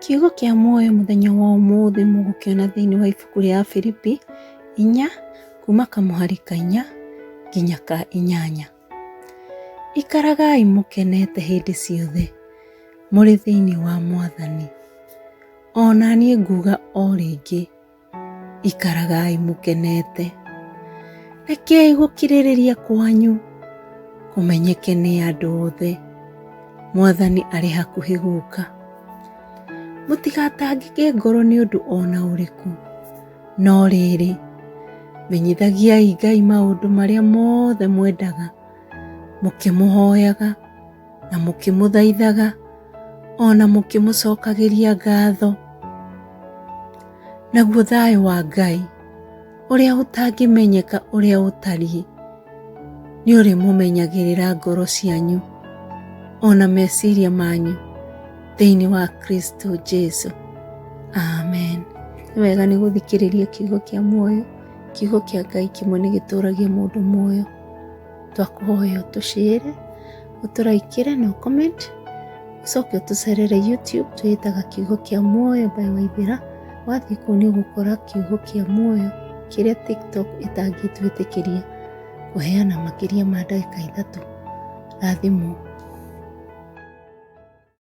Kiugo kĩa muoyo mũthenya wa ũmũthĩ mũgũkĩona thĩinĩ wa ibuku rĩa Afilipi 4 kuma kamũhari ka 4 nginya ka 8. Ikaragai mũkenete hĩndĩ ciothe mũrĩ thĩinĩ wa Mwathani. O na niĩ nguga o rĩngĩ, ikaragai mũkenete. Rekei gũkirĩrĩria kwanyu kũmenyeke nĩ andũ othe. Mwathani arĩ hakuhĩ gũka. Mũtigatangĩke ngoro nĩ ũndũ o na ũrĩkũ, no rĩrĩ, menyithagiai Ngai maũndũ marĩa mothe mwendaga, mũkĩmũhoyaga na mũkĩmũthaithaga, o na mũkĩmũcokagĩria ngatho. Naguo thayũ wa Ngai, ũrĩa ũtangĩmenyeka ũrĩa ũtariĩ, nĩ ũrĩmũmenyagĩrĩra ngoro cianyu o na meciria manyu thĩinĩ wa Kristo Jesu. Amen. Nĩ wega nĩ gũthikĩrĩria kiugo kĩa muoyo. Kiugo kĩa Ngai kĩmwe nĩ gĩtũragia mũndũ muoyo. Twakũhoya ũtũcĩre, ũtũraikĩre na ũcomment, ũcoke ũtũcerere YouTube twĩtaga Kiugo kĩa Muoyo by Waithera. Wathiĩ kũu nĩ ũgũkora Kiugo kĩa Muoyo kĩrĩa TikTok ĩtangĩtwĩtĩkĩria kũheana makĩria ma ndagĩka 3. Rathimwo.